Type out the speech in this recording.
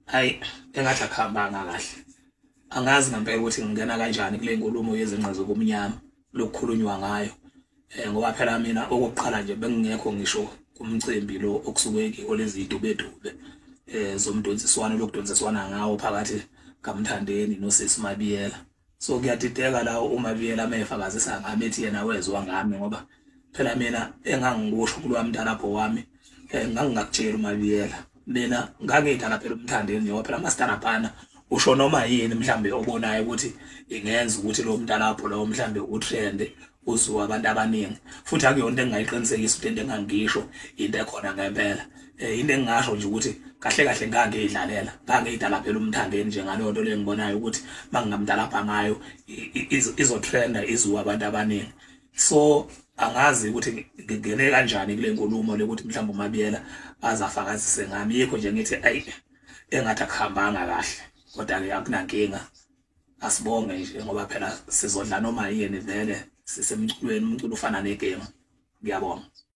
Hayi, engathi akuhambanga kahle. Angazi ngempela ukuthi ngingena kanjani kule nkulumo yezinqa zobumnyama lokukhulunywa ngayo. Ngoba phela mina okokuqala nje bengingekho ngisho kumcimbi lo okusuke olezidubedube zomdonsiswano lokudonsiswana ngawo phakathi kaMthandeni noSisi Mabiyela. So kuyadideka la uMabiyela mefakazisa ngami ethi yena wezwa ngami, ngoba phela mina engangikusho kulowa mntalapho wami ngangingakutshela uMabiyela. Mina ngangidala phela uMthandeni, ngoba phela amastarapana usho noma yini mhlambe obonayo ukuthi ingenza ukuthi lo mntalapho lo mhlambe utrend uzwa abantu abaningi, futhi akuyona into engingayiqinisekisa ukuthi into engangisho into ekhona ngempela. Into engingasho nje ukuthi kahle kahle ngangiyidlalela, ngangiyidala phela uMthandeni nje ngaleyo nto le ngibonayo ukuthi mangingamdalapha ngayo izotrenda izwa abantu abaningi. So angazi ukuthi ngingene kanjani kule nkulumo lokuthi mhlawumbe uMabiyela azafakazise ngami. Yikho nje ngithi ayi, engathi akuhambanga kahle, kodwa ke akunankinga, asibonge nje ngoba phela sizodla noma yini vele, sisemculweni, umculo ufana negame. Ngiyabonga.